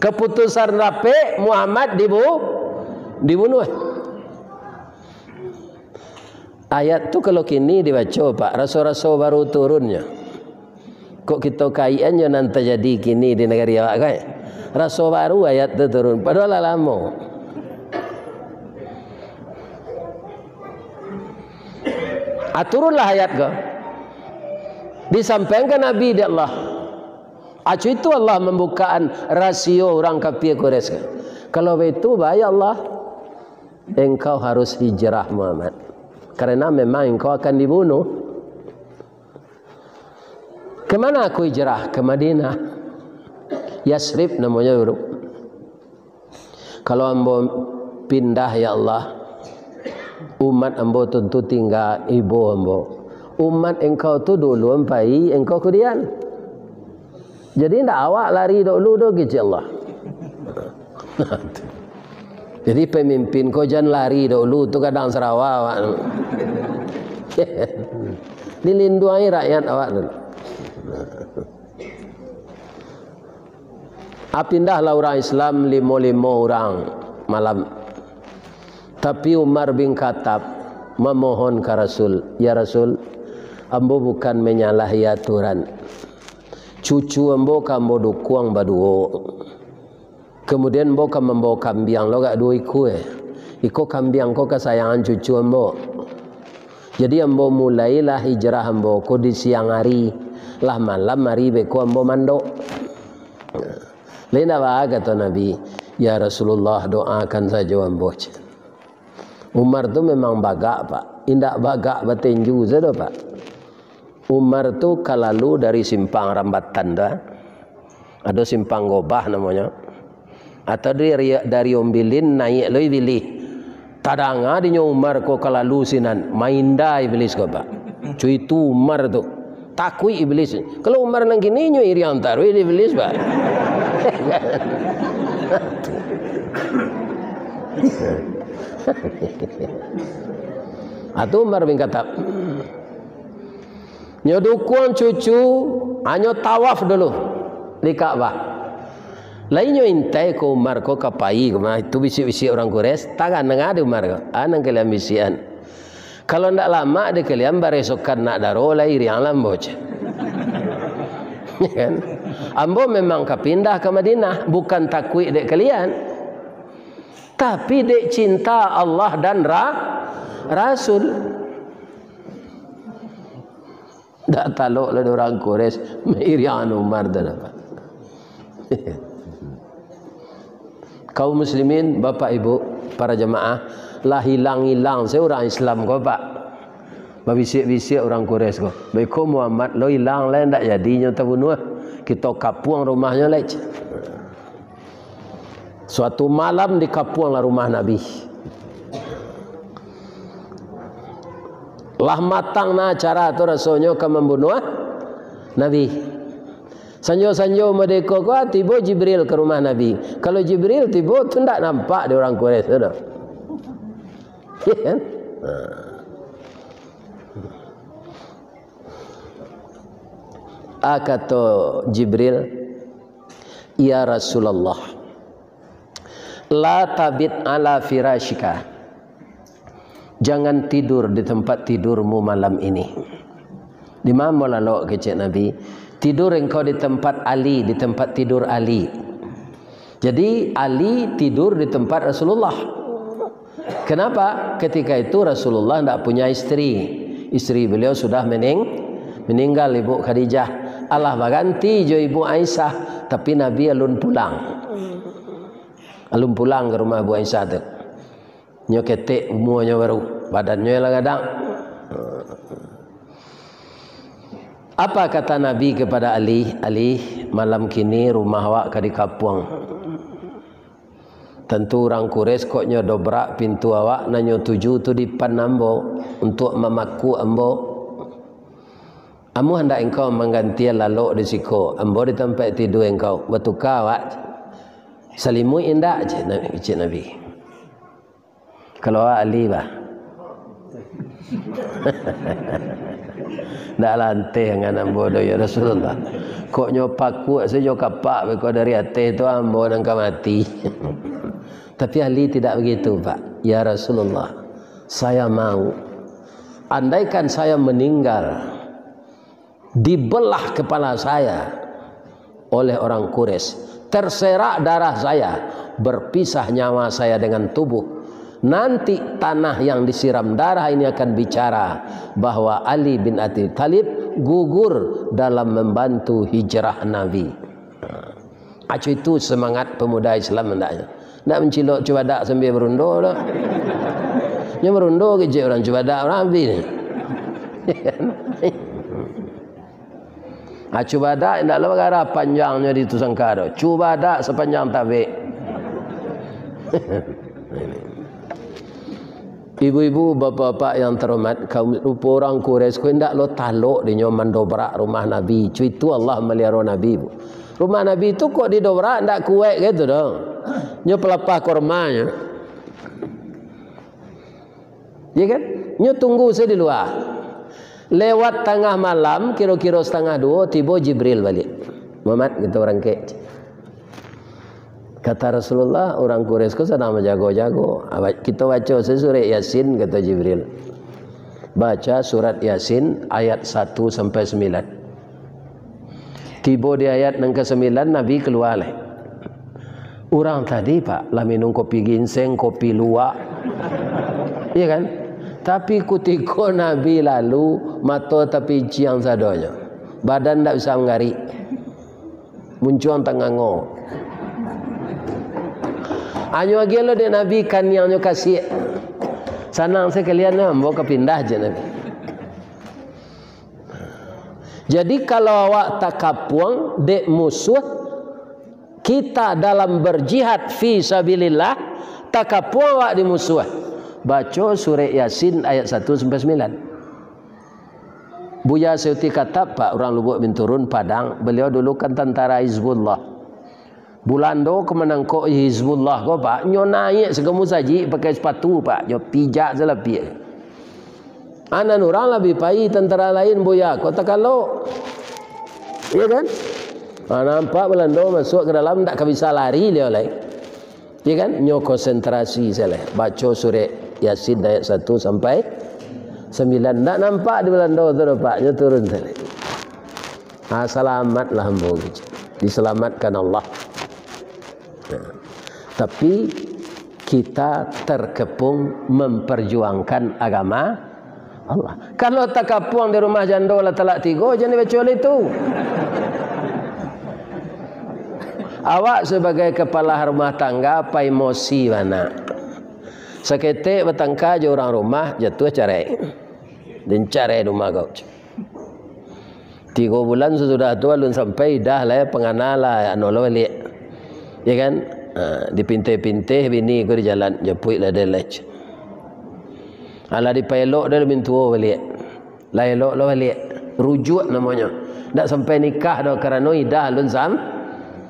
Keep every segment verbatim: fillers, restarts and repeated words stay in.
Kaputusan rapek, Muhammad dibu-, dibunuah. Ayat tu kalau kini dibaco, Pak, raso-raso baru turunnyo. Kok kito kaikan jo nan tajadi kini di nagari awak, kan? Raso baru ayat tu turun, padahal lah lamo. Ah, turunlah ayat ko. Disampaikan ka Nabi dek Allah. Acu itu Allah mambukaan rasio urang kapia Quraisy. Kalau baitu, baik Allah, engkau harus hijrah, Muhammad. Karena memang engkau akan dibunuh. Ke mana aku hijrah? Ke Madinah. Yasrib namonyo dulu. Kalau ambo pindah, ya Allah, umat ambo tantu tingga ibo ambo. Umat engkau tu dulu ampai, engkau kudian. Jadi, ndak awak lari dahulu doh, kecek Allah. Jadi, pemimpin ko jan lari dahulu tu kadang sarawa awak. Dilinduangi rakyat awak tu. Ah, pindahlah urang Islam limo-limo urang malam. Tapi Umar bin Khattab mamohon ka Rasul, "Ya Rasul, ambo bukan manyalahi aturan. Cucu ambo ka ambo dukuang baduo. Kamudian, ambo ka mambawa kambiang lo agak duo ikua. Iko kambiang ko kasayangan cucu ambo. Jadi, ambo mulailah hijrah ambo ko di siang ari, lah malam ari beko ambo mandok." Lai ndak baa, kato Nabi, "Ya Rasulullah, doakan sajo ambo," cek. Umar tu memang bagak, Pak. Indak bagak batenju sajo, Pak. Umar tu ka lalu dari simpang Rambatan tu, ah. Ado simpang Gobah namonyo. Atau dari, dari Ombilin naiak lo Ibilih. Tadanga dinyo Umar ko ka lalu sinan, mainda Iblis ko, Pak. Cuitu Umar tu. Takuik Iblis. Kalau Umar nan kini, nyo iriang taruih di Iblis, Pak. Atu Umar bin Khattab. Nyo dukuang cucu, hanyo tawaf dulu di Ka'bah. Lai nyo intai ko Umar ko ka pai ka ma, itu bisiak-bisiak urang Quraisy, tagan danga di Umar ko. Ah, nan kalian bisiakan. Kalau ndak lamak di kalian baresokan nak daro, lai iriang lah ambo, cek. Ya kan? Ambo memang ka pindah ka Madinah, bukan takuik dek kalian. Tapi dek cinta Allah dan ra-, Rasul. Dak talok lah dek urang Quraisy, mairiang Umar tu dapat. Kaum muslimin, bapak ibu, para jamaah, lah ilang-ilang se urang Islam ko, Pak. Babisiak-bisiak urang Quraisy ko. Beko Muhammad lo ilang lai, ndak jadi nyo tabunuah. Kito kapuang rumahnyo lai. Suatu malam dikapuanglah rumah Nabi. Lah matang nah acara tu rasonyo ka mambunuah Nabi. Sanjo-sanjo mode ko, ko tibo Jibril ka rumah Nabi. Kalau Jibril tibo tu ndak nampak dek urang Quraisy tu doh. Iya kan? Nah. Ah, kato Jibril, "Ya Rasulullah, la tabit ala firasyika." Jangan tidur di tempat tidurmu malam ini. Di ma ambo lalok, kecek Nabi? Tidur engkau di tempat Ali, di tempat tidur Ali. Jadi, Ali tidur di tempat Rasulullah. Kenapa? Ketika itu Rasulullah ndak punya isteri. Isteri beliau sudah mening-, meninggal, Ibu Khadijah. Alah baganti jo Ibu Aisyah, tapi Nabi alun pulang. Alun pulang ka rumah Ibu Aisyah tu. Nyo ketek umuanyo baru, badannyo lah gadang. Apa kata Nabi kepada Ali? "Ali, malam kini rumah awak ka dikapuang. Tantu urang Quraisy kok nyo dobrak pintu awak, nan nyo tuju tu dipan ambo, untuak mamaku ambo. Amuah handak engkau manggantian lalok di siko, ambo di tampek tidua engkau, batuka awak. Salimuik indak?" cek Na-, cek Nabi. Kalau awak Ali, bah. Ndak lanteh angan ambo doh, ya Rasulullah. Kok nyo pakuak sajo kapak beko dari ateh tu, ambo nan ka mati. Tapi Ali tidak begitu, Pak. Ya Rasulullah, saya mau. Andaikan saya meninggal, dibelah kepala saya oleh orang Quraisy, terserak darah saya, berpisah nyawa saya dengan tubuh, nanti tanah yang disiram darah ini akan bicara bahwa Ali bin Abi Thalib gugur dalam membantu hijrah Nabi. Acu itu semangat pemuda Islam hendaknya. Ndak mancilok cubadak sambil barundo doh. Nyo barundo kecek urang cubadak urang abih ni. Ah, cubadak indak lo bagara panjangnyo di tu sangka doh. Cubadak sapanjang tabek. Ibu-ibu, bapak-bapak yang terhormat, kaum rupo urang Quraisy ko indak lo talok dinyo mandobrak rumah Nabi. Cuitu Allah maliaro Nabi, Bu. Rumah Nabi tu kok didobrak, ndak kuaik gitu doh. Nyo pelapah kormanyo. Ya kan? Nyo tunggu sajo di lua. Lewat tangah malam, kiro-kiro satangah duo, tibo Jibril baliak. "Muhammad, kito barangkek." Kata Rasulullah, "Urang Quraisy ko sadang bajago-jago. Awa-, kito baco sajo surek Yasin," kata Jibril. Baca surat Yasin ayat satu sampai sambilan. Tibo di ayat nan kasambilan, Nabi kalua lai. Urang tadi, Pak, lah minum kopi ginseng, kopi luwak. Iya kan? Tapi kutiko Nabi lalu, mato tapinciang sadonyo. Badan ndak bisa manggarik. Muncuang tangango. Anyo agiah lo dek Nabi kaniangnyo kasiak. Sanang sakalian ambo ka pindah, cek Nabi. Jadi, kalau awak takapuang dek musuh, kita dalam berjihad fi sabilillah, takapuang awak di musuh, baco surek Yasin ayat satu sampai sambilan. Buya Suyuti Khatab, Pak, urang Lubuk Binturun, Padang, beliau dulu kan tantara Hizbullah. Bulando ka manangkok Hizbullah ko, Pak, nyo naiak sago musajik pakai sapatu, Pak, nyo pijak salapiak. Anan urang labiah pai tantara lain, buya ko takalok. Iya kan? Ah, nampak Bulando masuak ka dalam, ndak ka bisa lari liau lai. Iya kan? Nyo konsentrasi salah. Baco surek Yasin ayat satu sampai sambilan. Ndak nampak di Bulando tu, nampak nyo turun salah. Ha, salamatlah ambo, diselamatkan Allah. Nah, tapi kita terkepung memperjuangkan agama Allah. Kalau takapuang di rumah jando lah talak tigo, jan dibaco lai tu. Awak sebagai kepala rumah tangga, pai emosi bana. Saketek batangka jo urang rumah, jatuah carai. Den carai rumah kau. Tigo bulan sasudah tu alun sampai, idah lai, pangana lah, anu lo baliak. Ya kan? Ha, dipinteh-pinteh bini ko di jalan, japuik lah den lai. Alah dipaelok den lah mintuo baliak. Lah elok lo baliak. Rujuak namonyo. Ndak sampai nikah doh, karano idah alun sam-,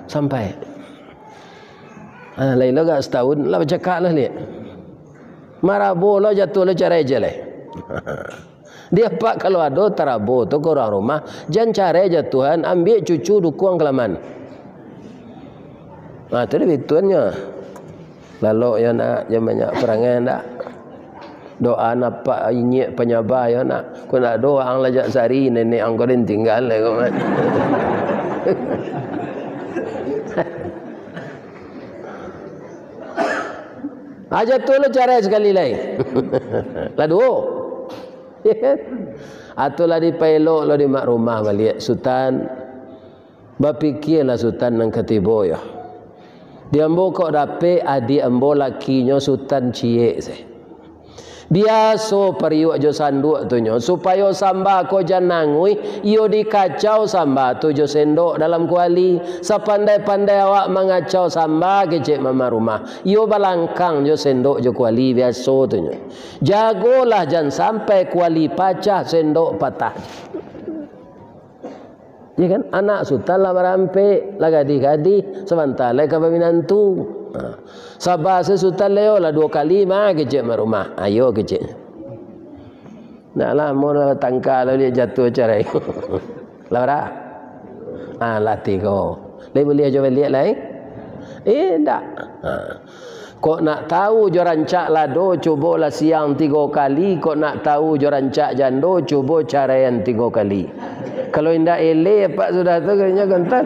sampai. Ha, lah elok gak satahun, lah bacakak lah liak. Marabo lo, jatuah lo, carai je lai. Di apak kalau ado tarabo tu ka urang rumah, jan carai jatuahan, ambiak cucu dukuang kalaman. Nah, tu dia bituannyo. Lalok yo nak, jan banyak parangai ndak. Doa napak inyiak panyabah yo nak. Ko ndak doa ang lajak sari, nenek ang ko den tinggal lai ko, Mat. Aja tu lo carai sakali lai. Lah duo. Atau lah dipaelok lo di mak rumah baliak, Sutan. Bapikialah Sutan nan ka tibo yo. Di ambo kok dapek adiak ambo lakinyo Sutan ciek se. Biaso pariuak jo sanduak tu nyo, supayo samba ko jan nanguih, iyo dikacau samba tu jo sendok dalam kuali. Sapandai-pandai awak mangacau samba, kecek mama rumah, iyo balangkang jo sendok jo kuali biaso tu nyo. Jagolah jan sampai kuali pacah, sendok patah. Ya kan? Anak Sutan lah barampek, lah gadih-gadih, sabanta lai ka baminantu. Ha. Saba se Sutan lai, lah duo kali mah kecek mak rumah. Ayo kecek. Ndak lamo lah tangka lah liak jatuah carai. Lah bara? Ah, lah tigo. Lai buliah jo baliak lai? Eh, ndak. Ha. Kok nak tahu jo rancak lado, cubolah siang tigo kali. Kok nak tahu jo rancak jando, cubo caraian tigo kali. Kalau indak eleh apak sudah tu, kayaknya gantan.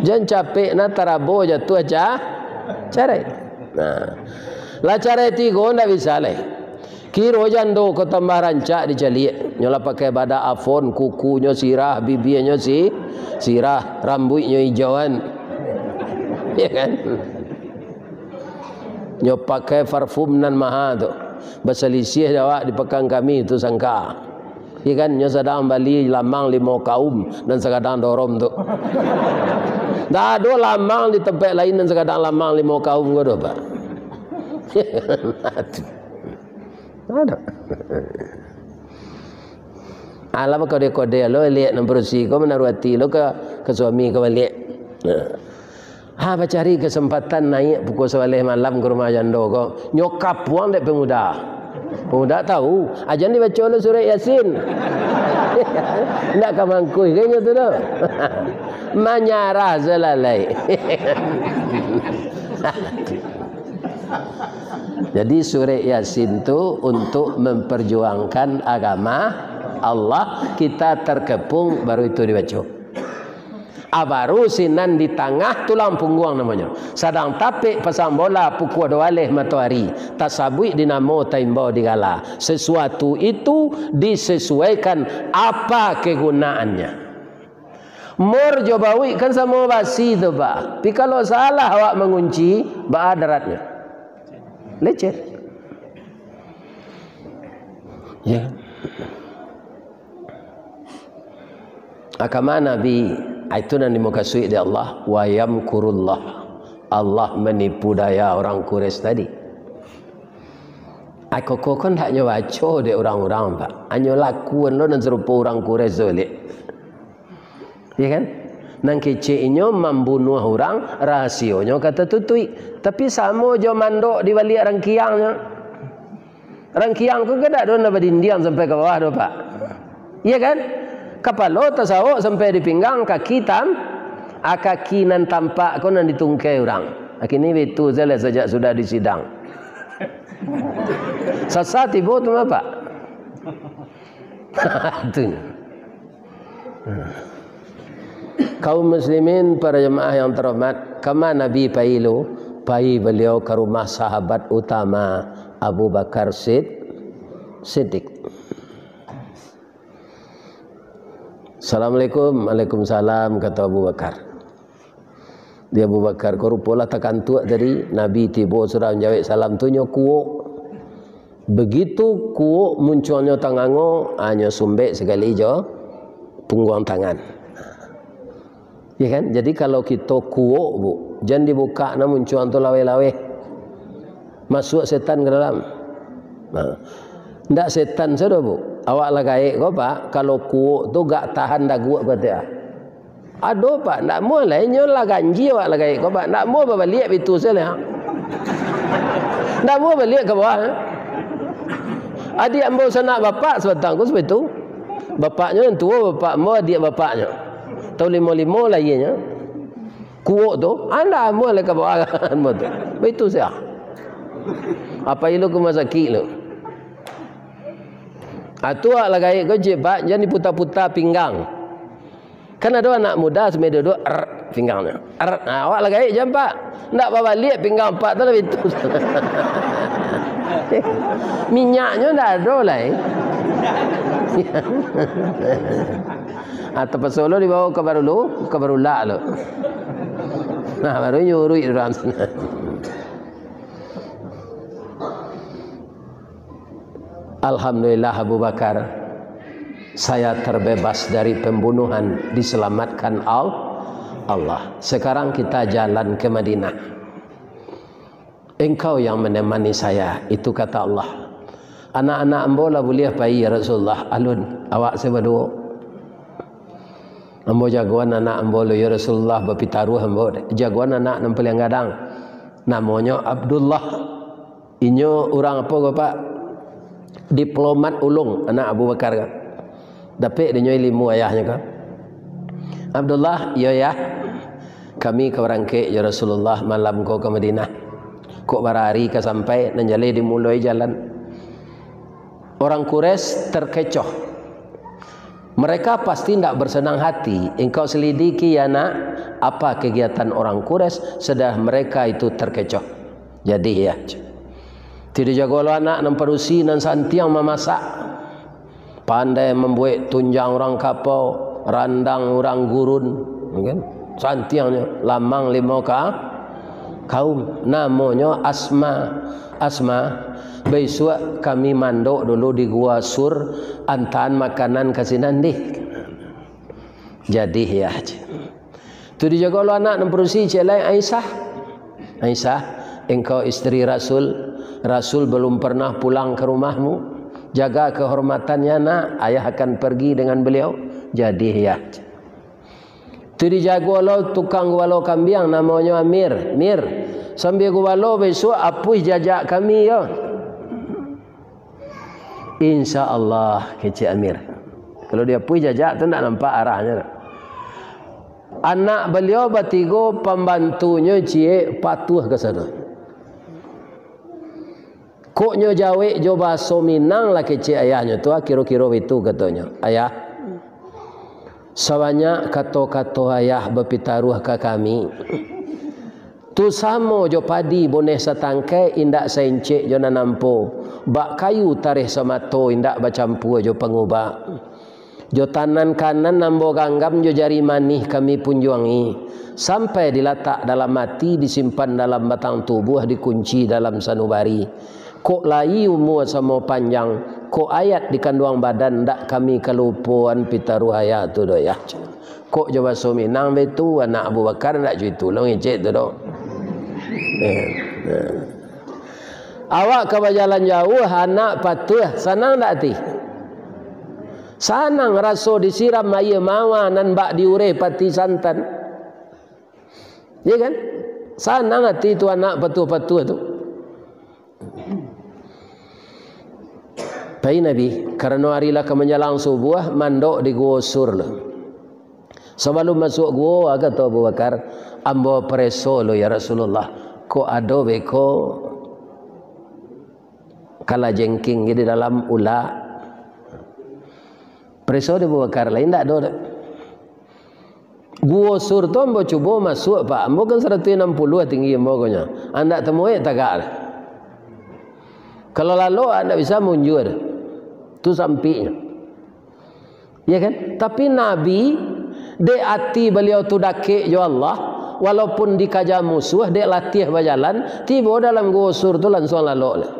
Jan capek nah tarabo jatuah ca-, carai. Nah. Lah carai tigo ndak bisa lai. Kiro jando ko tambah rancak dicaliak. Nyo lah pakai badak afon, kukunyo sirah, bibianyo si-, sirah, rambuiknyo ijauan. Ya kan? Nyo pakai parfum nan maha tu. Basalisiah jo awak di Pakan Kami tu sangka. Iya kan, nyo sadang bali lamang limo kaum nan sagadang dorom tu. Ndak ado lamang di tampek lain nan sagadang lamang limo kaum ko doh, Pak. Ado. Alah, bakode-kode lo liak nan padusi ko, manaruah ati lo ka, ka suami ko baliak. Nah. Ha, bacari kasempatan naiak pukua sabaleh malam ka rumah jando ko. Nyo kapuang dek pemuda. Pemuda tahu, ajan dibaco lo surek Yasin. Ndak ka mangkuih ka inyo tu doh. Manyarah salalai. Jadi surek Yasin tu untuk memperjuangkan agama Allah, kita terkepung baru itu dibaco. Ah, baru sinan di tangah tulang pungguang namonyo. Sadang tapek pasang bola pukua duo baleh matoari, tasabuik di namo taimbau di gala. Sesuatu itu disesuaikan apa kegunaannya. Mur jo bauik kan samo basi tu, Pak. Tapi kalau salah awak mangunci, baa daratnyo? Lecet. Ya. Agama Nabi, ah, itu nan dimukasuik dek Allah, "Wa yamkurullah." Allah manipu daya urang Quraisy tadi. Ai, koko kan ndak nyo baco dek urang-urang, Pak. Hanyo lakuan lo nan sarupo urang Quraisy tu, liak. Ya kan? Nan kecek inyo mambunuah urang, rahasionyo ka tatutuik. Tapi samo jo mandok di baliak rangkiangnyo. Rangkiang ko kan dak ado nan badindiang sampai ka bawah doh, Pak. Iya kan? Kapalo tasawok sampai di pinggang, kaki tam-, ah, kaki nan tampak ko nan ditungkai urang. Ah, kini baitu sajolah sajak sudah disidang. Sasa tibo tu mah, Pak. Tu. Kaum muslimin, para jamaah yang terhormat, kama Nabi pai lu? Pai baliau ka rumah sahabat utama Abu Bakar Sid-, Siddiq. "Assalamualaikum." "Waalaikumsalam," kato Abu Bakar. Di Abu Bakar ko rupo lah takantuak tadi, Nabi tibo sudah manjawek salam tu nyo kuok. Begitu kuok muncuangnyo tangango, ah, nyo sumbek sakali jo pungguang tangan. Ya kan? Jadi kalau kito kuok, Bu, jan dibukak nah muncuang tu laweh-laweh. Masuak setan ka dalam. Nah. Ndak setan sado, Bu. Awak lah gaek ko, Pak, kalau kuok tu gak tahan daguak ko, ah. Ado, Pak, ndak amuah lai, nyo lah ganjia awak lah gaek ko, Pak. Ndak amuah babaliak baitu sajolah. Ndak amuah baliak ka bawah, eh. Adiak ambo sanak bapak sabatang ko sabaitu. Bapaknyo nan tuo, bapak ambo, adiak bapaknyo. Taun limo limo lahianyo. Kuok tu, ah, ndak amuah lai ka bawah ambo tu. Baitu sajolah. Apo ilu ka rumah sakik lu? Ah, tu awak lah gaek ko, cek, Pak, jan diputa-puta pinggang. Kan ado anak muda sambil duduak, er, pinggangnyo. Er, nah, awak lah gaek jan, Pak. Ndak babaliak pinggang Apak tu lah baitu. Minyaknyo ndak ado lai. Ah, tapaso lo dibawo ka Barulu, ka Barulak lo. Nah, baru nyuruik urang sinan. Alhamdulillah, Abu Bakar, saya terbebas dari pembunuhan, diselamatkan Al-, Allah. Sekarang kita jalan ke Madinah. Engkau yang menemani saya, itu kata Allah. Anak-anak ambo lah buliah pai, ya Rasulullah, alun, awak sabaduo. Ambo jagoan anak ambo lo, ya Rasulullah, bapitaruah ambo. Jagoan anak nan paliang gadang. Namonyo Abdullah. Inyo urang apo ko, Pak? Diplomat ulung, anak Abu Bakar kan. Dapek dinyo ilimu ayahnyo kan. "Abdullah, iyo yah. Kami ka barangkek jo Rasulullah malam ko ka Madinah. Kok barari ka sampai, nan jaleh dimuloi jalan." Orang Quraisy terkecoh. Mereka pasti ndak bersenang hati. Engkau selidiki, ya nak, apa kegiatan orang Quraisy, sudah mereka itu terkecoh. Jadi, ya. Ti dijago lo anak nan padusi nan santiang mamasak. Pandai mambuek tunjang urang kapau, randang urang gurun, kan? Santiangnyo, lamang limo ka kaum. Namonyo Asma. "Asma, bisuak kami mandok dulu di Gua Sur, antaan makanan ka sinan dih." Jadi, ya. Tu dijago lo anak nan padusi ciek lai, Aisyah. "Aisyah, engkau isteri Rasul. Rasul belum pernah pulang ke rumahmu. Jaga kehormatannya, nak. Ayah akan pergi dengan beliau." Jadi, ya. Tu dijago lo tukang gubalo kambiang, namonyo Amir. "Mir, sambia gubalo, bisuak apuih jajak kami, yo." "Insya Allah," kecek Amir. Kalau diapuih jajak tu ndak nampak arahnyo. Anak baliau batigo, pambantunyo ciek, patuah ka sado. Kok nyo jawek jo bahaso Minang lah kecek ayahnyo tu, ah, kiro-kiro baitu katonyo, "Ayah, sabanyak kato-kato ayah bapitaruah ka kami, tu samo jo padi boneh satangkai, indak saincek jo nan ampo, bak kayu tareh samato, indak bacampua jo pangubak. Jo tanan kanan ambo ganggam, jo jari manih kami punjuangi, sampai dilatak dalam ati, disimpan dalam batang tubuah, dikunci dalam sanubari. Kok lai umua samo panjang, kok ayat di kanduang badan, ndak kami kalupoan pitaruah ayah tu doh, yah." Kok jo baso Minang baitu, anak Abu Bakar ndak jo itu lo ngecek tu doh. Eh, eh. Awak ka bajalan jauah, anak patuah, sanang ndak ati? Sanang raso disiram aia mawar nan bak diureh pati santan. Ya kan? Sanang ati tu anak patuah-patuah tu. Pai Nabi, karano ari lah ka manjalang subuah, mandok di Guo Sur lah. Sabalum masuak guo, kato Abu Bakar, "Ambo pareso lo, ya Rasulullah, kok ado beko kalajengking di dalam ulak." Pareso di Abu Bakar, lain ndak ado dak. Guo Sur tu ambo cubo masuak, Pak. Ambo kan saratuih anam puluah tinggi ambo ko nyo. Andak tamuek tagak lah. Kalau lalok, andak bisa munjua. Tu sampiknyo. Ya kan? Tapi Nabi, dek ati baliau tu dakek jo Allah, walaupun dikaja musuah, dek latiah bajalan, tibo dalam Guo Sur tu lansuang lalok lah.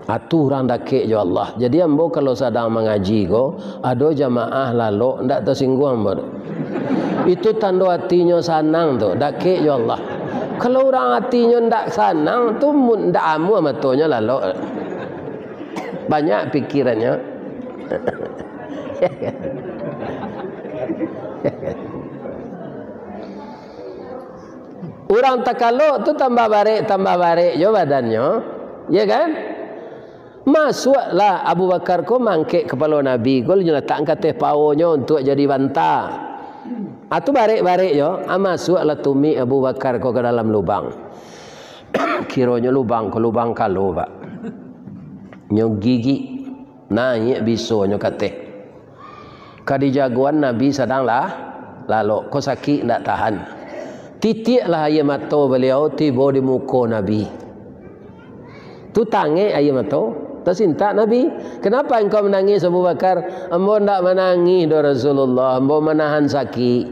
Atu urang dakek jo Allah. Jadi ambo kalau sadang mangaji ko, ado jamaah lalok, ndak tasingguang ambo tu. Itu tando atinyo sanang tu, dakek jo Allah. Kalau urang atinyo ndak sanang tu, mun-, ndak amuah matonyo lalok. Banyak pikirannyo. Urang takalok tu tambah barek, tambah barek jo badannyo, ya kan? Masuaklah Abu Bakar ko mangkek kapalo Nabi ko, nyo latak ka ateh paonyo untuak jadi banta. Ah, tu barek-barek jo, ah, masuaklah tumik Abu Bakar ko ka dalam lubang. Kironyo lubang ko lubang kalo, Pak. Nyo gigik, naiak bisonyo ka ateh. Ka dijagoan Nabi sadang lah lalok, ko sakik ndak tahan. Titiaklah aia mato baliau tibo di muko Nabi. Tu tangek aia mato, tasintak Nabi. "Kenapa engkau menangis, Abu Bakar?" "Ambo ndak manangih doh, Rasulullah, ambo manahan sakik.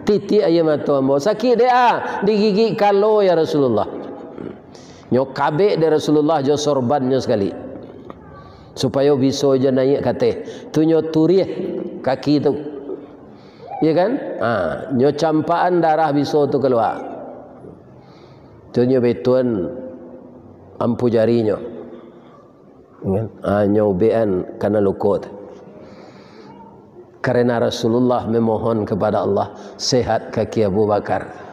Titiak aia mato ambo. Sakik dek a, digigik kalo, ya Rasulullah." Nyo kabek dek Rasulullah jo sorbannyo sakali, supayo biso jo naiak ka ateh. Tu nyo turiah kaki tu, ya kan? Ha, nyo campakan darah biso tu kalua. Tu nyo betuan ampu jarinyo, ya kan? Ha, nyo ubekan kana luko tu. Karena Rasulullah memohon kepada Allah, sehat kaki Abu Bakar.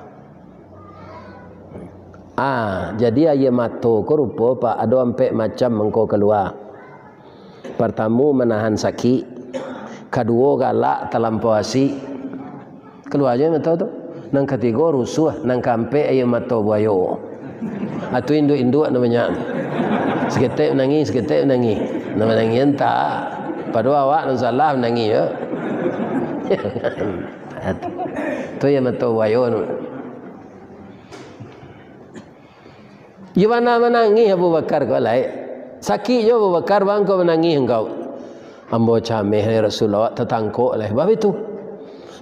Ah, jadi aia mato ko rupo, Pak, ado ampek macam mangko kalua. Partamo, manahan sakik. Kaduo, galak talampau asik. Kalua juo mato tu. Nan katigo, rusuah. Nan kaampek, aia mato buayo. Ah, tu induak-induak namonyo. Saketek manangih, saketek manangih. Nan manangih entah. Padahal awak nan salah manangih, yo. Tu aia mato buayo tu. Iyo bana manangih Abu Bakar ko lai. Sakik juo Abu Bakar, baa mangko manangih angkau? Ambo cameh lai Rasul, awak tatangkok lai. Bab itu.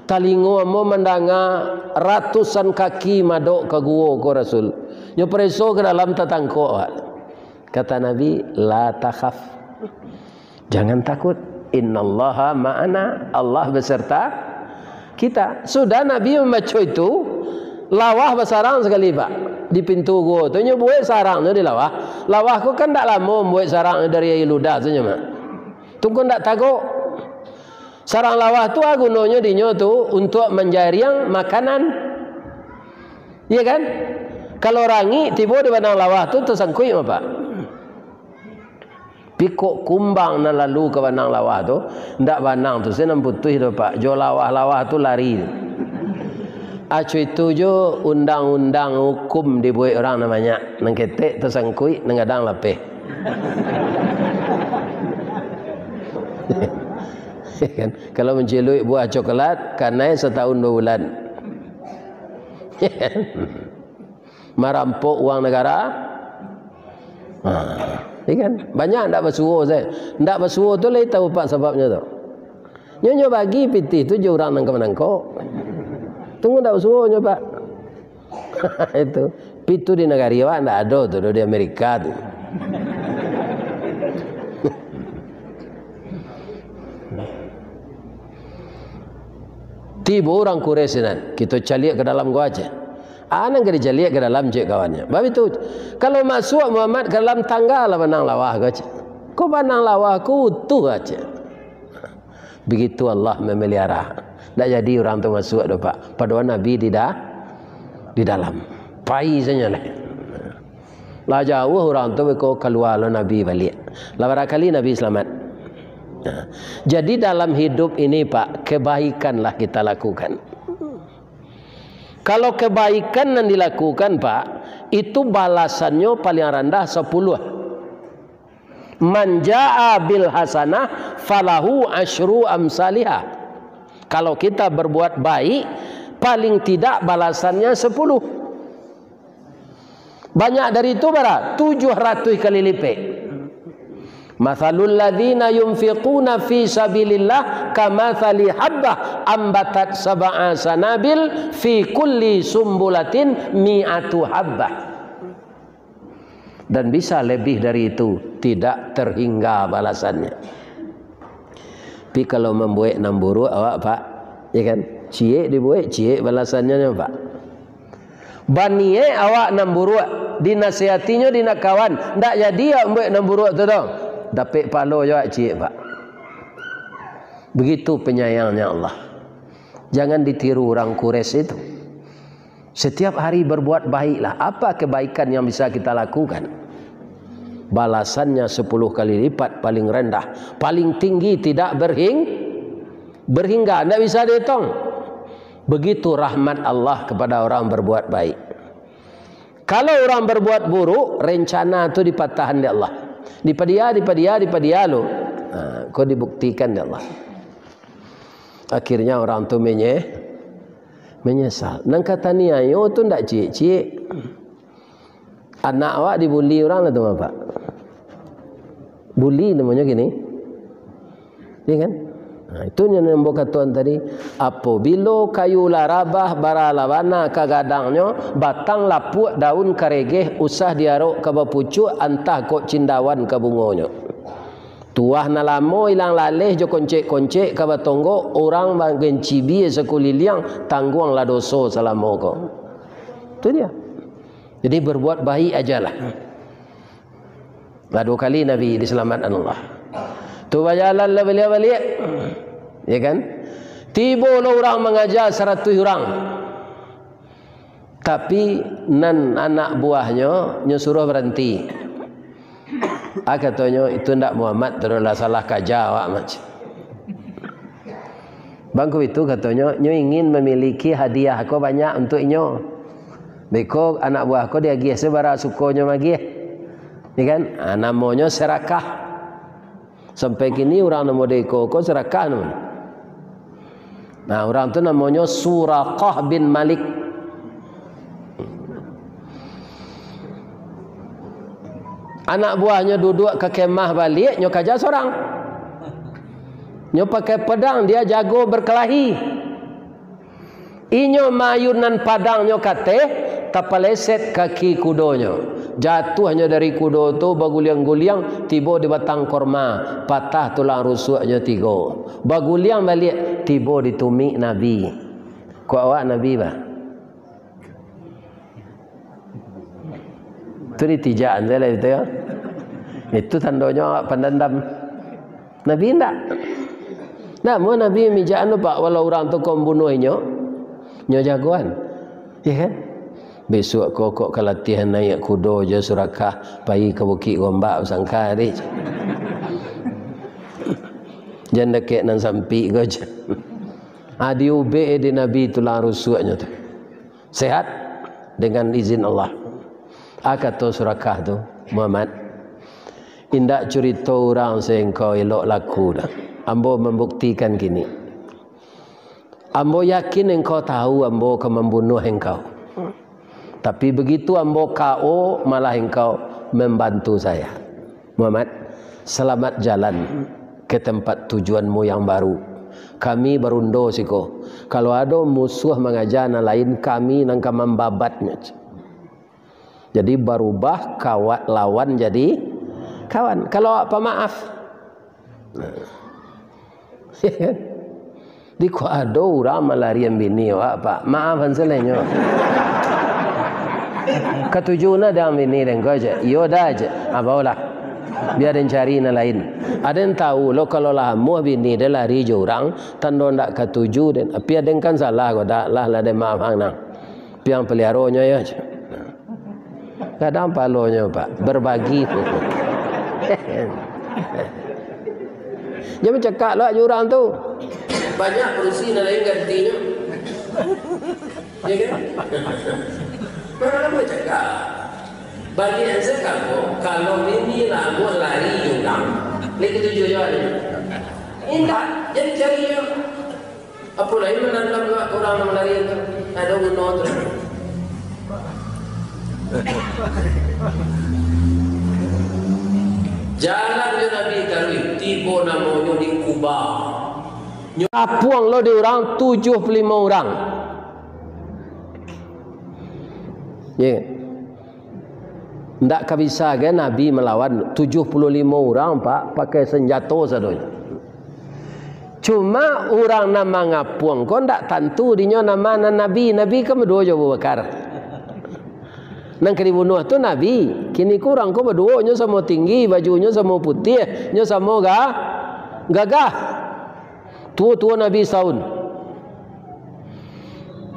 Talingo ambo mandanga ratusan kaki madok ka guo ko Rasul. Nyo pareso ka dalam, tatangkok awak. Kata Nabi, "La takhaf." Jangan takut. Innallaha ma'ana. Allah beserta kita. Sudah Nabi mambaco itu, lawah basarang sakali, Pak. Di pintu guo tu, nyo buek sarangnyo di lawah. Lawah ko kan ndak lamo buek sarangnyo dari aia ludah tu nyo mah. Tu ko ndak tagak. Sarang lawah tu, ah, gunonyo dinyo tu untuak manjariang makanan. Iya kan? Kalau rangik tibo di banang lawah tu, tasangkuik mah, Pak. Pikok kumbang nan lalu ka banang lawah tu, ndak banang tu se nan putuih doh, Pak. Jo lawah-lawah tu lari. Aco itu jo undang-undang hukum dibuek urang nan banyak. Nan ketek tasangkuik, nan gadang lapeh. Kan? Kalau manciluik buah coklat, kanai satahun dua bulan. Marampok uang nagara. Ha, iya kan? Banyak ndak basuo sajo. Ndak basuo tu lai tahu, Pak, sababnyo tu. Nyo, nyo bagi pitih tu jo urang nan ka manangkok. Tu ndak basuo nyo, Pak. Itu. Tapi tu di nagari awak ndak ado tu, di Amerika tu. Tibo urang Quraisy nan, kito caliak ka dalam ko aja. Ah, nan ka dicaliak ka dalam, cek kawannyo. Bab itu, kalau masuak Muhammad ka dalam, tangga lah banang lawah ko, cek. Ko banang lawah ko utuh aja. Begitu Allah memelihara. Ndak jadi urang tu masuak doh, Pak. Padahal Nabi di da-, di dalam. Pai sajo lah. Lah jauah urang tu, beko kalua lo Nabi baliak. Lah barangkali Nabi salamat. Nah, jadi dalam hidup ini, Pak, kebaikanlah kita lakukan. Kalau kebaikan nan dilakukan, Pak, itu balasannyo paling randah sapuluah. "Man jaa bil hasanah falahu asyru amsaliha." Kalau kita berbuat baik, paling tidak balasannya sepuluh. Banyak dari itu bara? Tujuh ratuih kali lipek. "Matsalul ladzina yunfiquna fi sabilillah kamatsali habbah ambatat sab'a sanabil fi kulli sumbulatin mi'atu habbah." Dan bisa lebih dari itu, tidak terhingga balasannya. Tapi kalau mambuek nan buruak awak, Pak, ya kan? Ciek dibuek, ciek balasannyo nyo, Pak. Baniek awak nan buruak, dinasihatinyo dek kawan, ndak jadi awak mambuek nan buruak tu doh. Dapek pahalo jo awak ciek, Pak. Begitu penyayangnya Allah. Jangan ditiru urang Quraisy itu. Setiap hari berbuat baiklah. Apa kebaikan yang bisa kita lakukan? Balasannya sepuluh kali lipat, paling rendah, paling tinggi, tidak berhing-, berhingga, ndak bisa dihitung. Begitu rahmat Allah kepada orang berbuat baik. Kalau urang berbuat buruk, rencana tu dipatahan dek Allah. Dipadia, dipadia, dipadia lo. Ha, ko dibuktikan dek Allah. Akhirnya urang tu menye-, menyesal. Nan ka taniayo tu ndak ciek-ciek. Anak awak dibuli urang lah tu, Bapak. Buli namonyo kini. Iya kan? Nah, itu yang ambo katokan tadi. Apabilo kayu lah rabah, bara lah bana ka gadangnyo, batang lapuak, daun karegeh, usah diarok ka bapucuak, antah kok cindawan ka bungonyo. Tuah nan lamo ilang laleh jo koncek-koncek ka batonggok, urang bagencibie sakuliliang, tangguanglah doso salamo ko. Itu dia. Jadi, berbuat baik ajalah. Lah duo kali Nabi diselamatkan Allah. Tu bajalan lah baliak-baliak. Ya kan? Tibo lo urang mangaja saratuih urang. Tapi nan anak buahnyo, nyo suruah baranti. Ah, katonyo, "Itu ndak Muhammad, tu lah salah kaja awak, Mak." Bangku itu katonyo, nyo ingin mamiliki hadiah ko banyak untuak inyo. Beko anak buah ko diagiah sabara sukonyo magiah. Ya kan? Ah, namonyo serakah. Sampai kini urang nan model iko ko serakah namonyo. Nah, urang tu namonyo Suraqah bin Malik. Anak buahnyo duduak ka kemah baliak, nyo kaja sorang. Nyo pakai pedang, dia jago berkelahi. Inyo maayunan padangnyo ka ateh, tapaleset kaki kudonyo. Jatuahnyo dari kudo tu baguliang-guliang, tibo di batang korma, patah tulang rusuaknyo tigo. Baguliang baliak, tibo di tumik Nabi. Kuaik awak Nabi, bah. Tu ditijakan sajo lah itu, yo. Itu tandonyo awak pandandam. Nabi indak. Ndak, mun Nabi mijakan tu, Pak, walau urang tu kok mambunuah inyo, nyo jagoan. Ya kan? Bisuak ko kok ka latihan naiak kudo jo Suraqah, pai ka Bukik Gombak basangka tadi. Jan dakek nan sampik ko, jan. Ah, diubek dek Nabi tulang rusuaknyo tu. Sehat dengan izin Allah. Ah, kato Suraqah tu, "Muhammad, indak curito urang se engkau elok laku doh. Ambo mambuktikan kini. Ambo yakin engkau tahu ambo ka mambunuah engkau. Tapi begitu ambo K O, malah engkau membantu saya. Muhammad, selamat jalan ke tempat tujuanmu yang baru. Kami barundo siko. Kalau ado musuah mangaja nan lain, kami nan ka mambabatnyo." Jadi, barubah kawat lawan jadi kawan. Kalau awak pamaaf. Nah. Di ko ado urang malarian bini awak, Pak. Maafan sajo nyo. Katuju nah dek bini den ko, cek. Iyo dah, cek. Ah, baolah. Bia den cari nan lain. Aden tahu lo, kalau lah amuah bini den lari jo urang, tando ndak katuju den. Tapi aden kan salah ko, dak lah, lah den maafan nah. Piang paliaronyo yo, cek. Gadang palonyo, Pak. Berbagi. Jan bacakak lo jo urang tu. Banyak padusi nan lain gantinyo. Ya kan? Pernah bacakak. Bagi answer kamu, kalau bini lah amuah lari jo urang, lai katuju jo ado. Indak, jan cari jo. Apo lai manandam urang nan lari tu? Ado guno tu. Jalan jo Nabi taruih, tibo namonyo di Quba. Nyo kapuang lo di urang tujuah puluah limo urang. Ye. Ndak ka bisa ge Nabi malawan tujuah puluah limo urang, Pak, pakai sanjato sadonyo. Cuma urang nan mangapuang ko ndak tantu dinyo nama nan Nabi. Nabi kan baduo jo Abu Bakar. Nan ka dibunuah tu Nabi. Kini ko urang ko baduo, nyo samo tinggi, bajunyo samo putiah, nyo samo ga-, gagah. Tuo-tuo Nabi sataun.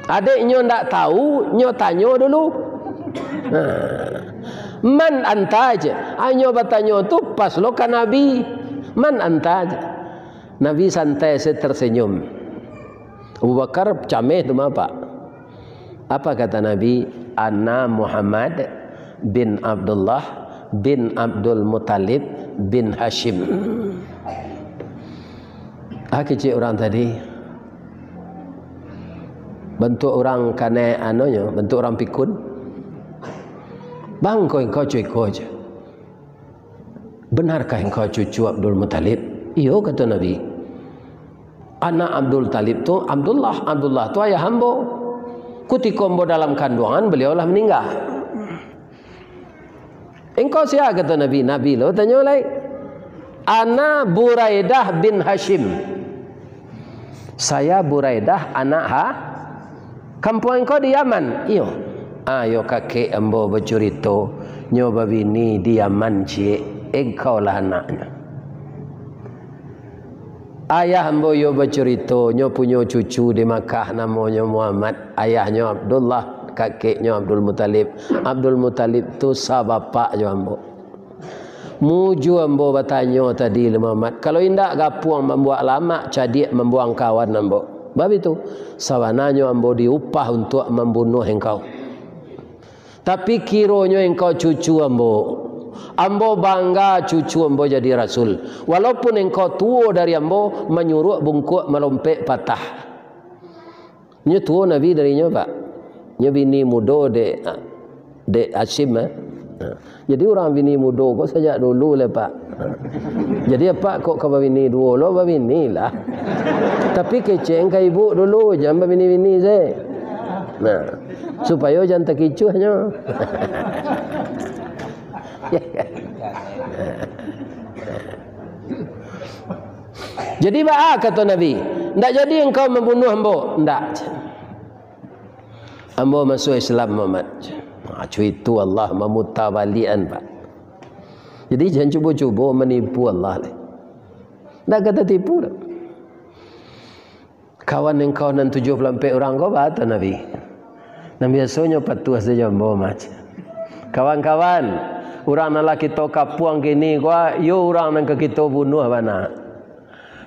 Adek nyo ndak tahu, nyo tanyo dulu. Nah. "Man anta?" je. Anyo batanyo tu pas lo ka Nabi. "Man anta?" je. Nabi santai se tersenyum. Abu Bakar cameh tu mah, Pak. Apa kata Nabi? "Ana Muhammad bin Abdullah bin Abdul Muttalib bin Hashim." Ah, kecek urang tadi. Bantuak urang kanai anonyo, bantuak urang pikun. "Bang, ko engkau cuco iko je. Benarkah engkau cucu Abdul Muttalib?" "Iyo," kato Nabi. "Anak Abdul Talib tu Abdullah, Abdullah tu ayah ambo. Kutiko ambo dalam kanduangan, baliau lah maningga." "Engkau sia?" kato Nabi. Nabi lo tanyo lai. "Ana Buraidah bin Hashim." "Saya Buraidah anak ha-, kampuang engkau di Yaman?" "Iyo." "Ayo kakek ambo bacurito, nyo babini di Yaman ciek, engkau lah anaknyo." "Ayah ambo iyo bacurito, nyo punyo cucu di Makkah, namonyo Muhammad, ayahnyo Abdullah." kakeknyo Abdul Muthalib. Abdul Muthalib tu sabapak jo ambo. Mujua ambo batanyo tadi, Muhammad, kalau indak gapuang mambuek lamak, cadiak mambuang kawan ambo. Bab itu, sabananyo ambo diupah untuak mambunuah engkau. Tapi kironyo engkau cucu ambo. Ambo bangga cucu ambo jadi rasul. Walaupun engkau tuo dari ambo, manyuruak bungkuak malompek patah. Nyo tuo Nabi dari nyo, Pak. Nyo bini mudo dek, dek Hasyim, eh. Ha. Jadi urang bini mudo ko sajak dulu lai, Pak. Ha. Jadi apak kok ka babini duo lo, babini lah. Tapi kecek ka ibu dulu, jan babini-bini se. Nah, supayo jan takicuah nyo. Jadi baa kato Nabi, "Ndak jadi engkau mambunuah ambo?" "Ndak. Ambo masuak Islam, Muhammad." Nah, cuitu Allah mamuta baliakan, Pak. Jadi jan cubo-cubo manipu Allah lai. Ndak ka tatipu doh. "Kawan engkau nan tujuah puluah ampek urang ko baa tu, Nabi?" "Nan biasonyo patuah sajo ambo, Mas. Kawan-kawan, urang nan lah kito kapuang kini ko, iyo urang nan ka kito bunuah bana.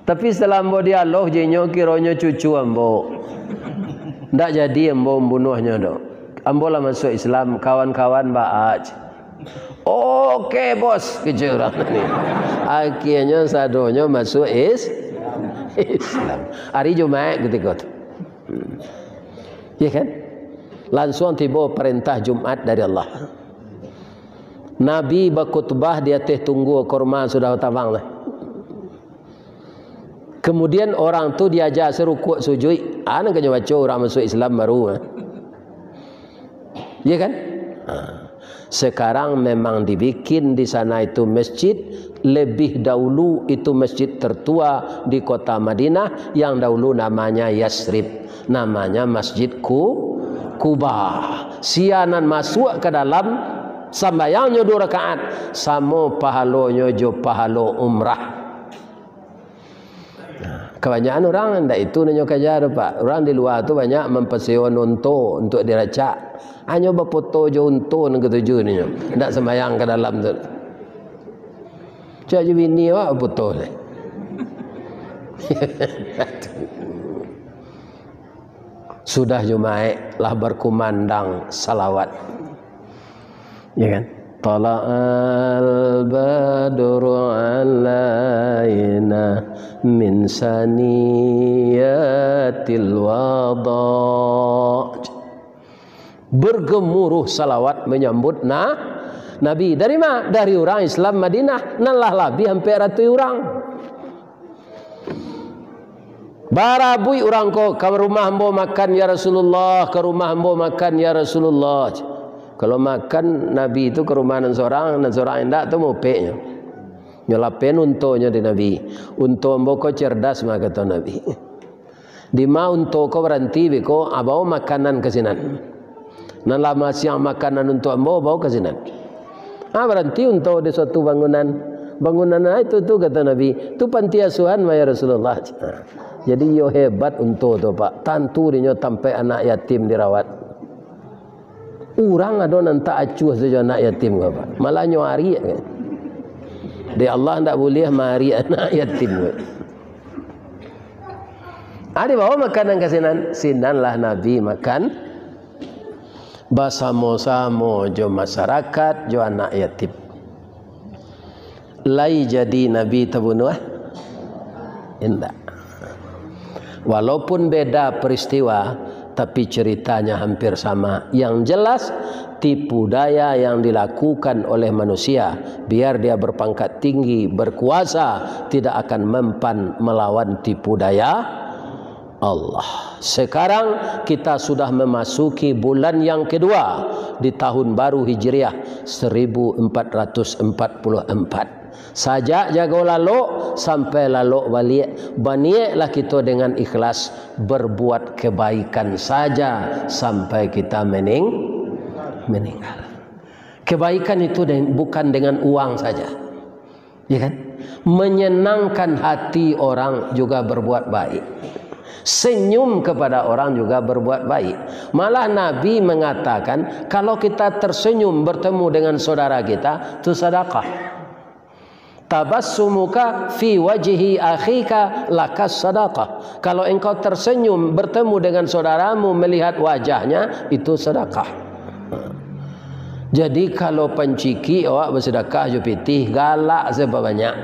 Tapi setelah ambo dialog jo inyo, kironyo cucu ambo. Ndak jadi ambo mambunuahnyo doh. Ambo lah masuak Islam, kawan-kawan baa?" "Oke, Bos," kecek urang tadi. Akhianyo sadonyo masuak is-, Islam. Hari Jumaik kutiko tu. Hmm. Iya kan? Lansuang tibo parentah Jumaat dari Allah. Nabi bakutbah di ateh tunggua kurma sudah tabang lah. Kemudian orang tu diaja sarukuak sujuik. Ah, nan kanyo baco urang masuak Islam baru, ah. Iya kan? Ha. Sekarang memang dibikin di sana itu masjid. Lebih dahulu itu masjid tertua di kota Madinah, yang dahulu namanya Yasrib, namanya Masjid Ku-, Kuba. Sia nan masuak ka dalam, sambayangnyo duo rakaat, samo pahalonyo jo pahalo umrah. Nah, kabanyakan urang ndak itu nan nyo kaja tu, Pak. Urang di lua tu banyak mampasewa unto untuak diracak. Hanyo bapoto jo unto nan katuju ninyo. Ndak sambayang ka dalam tu. Cak jo bini awak bapoto lai. Sudah Jumaik lah bakumandang salawat. Ya kan? "Tala'al badru alaina min saniyatil wada." Bergemuruh salawat menyambut na-, Nabi. Dari ma? Dari urang Islam Madinah, nan lah labiah ampek ratuih urang. Barabuik urang ko, "Ka rumah ambo makan, ya Rasulullah, ka rumah ambo makan, ya Rasulullah." Kalau makan Nabi tu ka rumah nan sorang, nan sorang indak tu mopeknyo. Nyo lapeh untonyo di Nabi. "Unto ambo ko cerdas mah," kato Nabi. "Di ma unto ko baranti beko, ah, bao makanan ka sinan." Nan lah masiang makanan untuak ambo, bao ka sinan. Ah, baranti unto di suatu bangunan. Bangunan, ah, itu tu, kato Nabi, "Tu panti asuhan mah, ya Rasulullah." Ah, jadi iyo hebat unto tu, Pak. Tantu dinyo tampek anak yatim dirawat. Urang ado nan tak acuah sajo anak yatim ko, Pak. Malah nyo ariak. Dek Allah ndak buliah maariak anak yatim ko. Ah, dibao makanan ka sinan, sinanlah Nabi makan basamo-samo jo masarakat, jo anak yatim. Lai jadi Nabi tabunuah? Indak. Walaupun beda peristiwa, tapi ceritanya hampir sama. Yang jelas, tipu daya yang dilakukan oleh manusia, biar dia berpangkat tinggi, berkuasa, tidak akan mempan melawan tipu daya Allah. Sekarang kita sudah memasuki bulan yang kedua di tahun baru Hijriah seribu empat ratus empat puluh empat. Sajak jago lalok sampai lalok baliak, baniaklah kito dengan ikhlas berbuat kebaikan saja sampai kita mening-, meninggal. Kebaikan itu deng-, bukan dengan uang saja. Ya kan? Menyenangkan hati orang juga berbuat baik. Senyum kepada orang juga berbuat baik. Malah Nabi mengatakan, kalau kita tersenyum bertemu dengan saudara kita, itu sedekah. Tabassumuka fi wajhi akhika laka sadaqah. Kalau engkau tersenyum bertemu dengan saudaramu, melihat wajahnya, itu sedekah. Jadi, kalau pancikik awak basadakah jo pitih, galak sabanyak.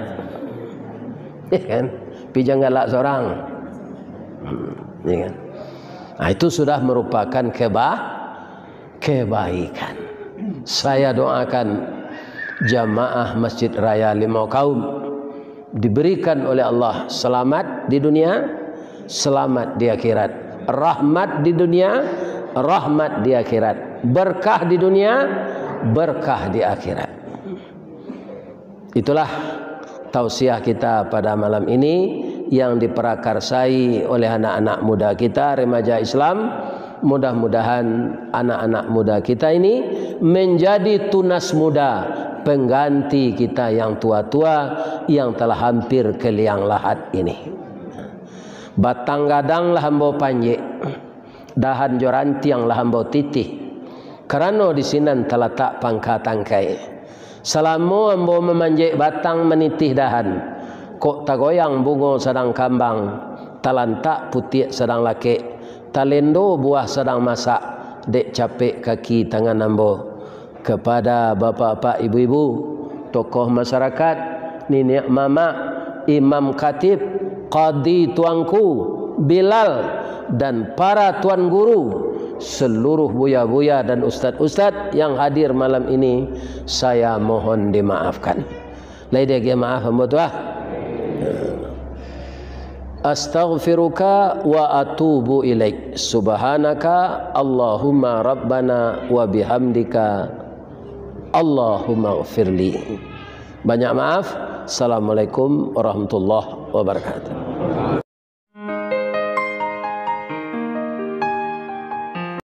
Ya kan? Pi jan galak sorang. Hmm, ya kan? Nah, itu sudah merupakan keba-, kebaikan. Saya doakan jamaah Masjid Raya Limau Kaum diberikan oleh Allah selamat di dunia, selamat di akhirat. Rahmat di dunia, rahmat di akhirat. Berkah di dunia, berkah di akhirat. Itulah tausiah kita pada malam ini yang diprakarsai oleh anak-anak muda kita, remaja Islam. Mudah-mudahan anak-anak muda kita ini menjadi tunas muda, pengganti kita yang tua-tua yang telah hampir ke liang lahat ini. Batang gadang lah ambo panjek, dahan jo rantiang lah ambo titih, karano di sinan talatak pangka tangkai. Salamo ambo mamanjek batang manitih dahan, kok tagoyang bungo sadang kambang, talantak putiak sadang lakek, talendo buah sadang masak, dek capek kaki tangan ambo. Kepada bapak-bapak, ibu-ibu, tokoh masyarakat, niniak mamak, imam khatib, kadi tuanku, Bilal, dan para tuan guru, seluruh buya-buya dan ustad-ustad yang hadir malam ini, saya mohon dimaafkan. Lai diagiah maaf ambo tu, ah. Astaghfiruka wa atubu ilaik. Subhanaka Allahumma Rabbana wa bihamdika. Allahumma gfirli. Banyak maaf. Assalamualaikum warahmatullahi wabarakatuh.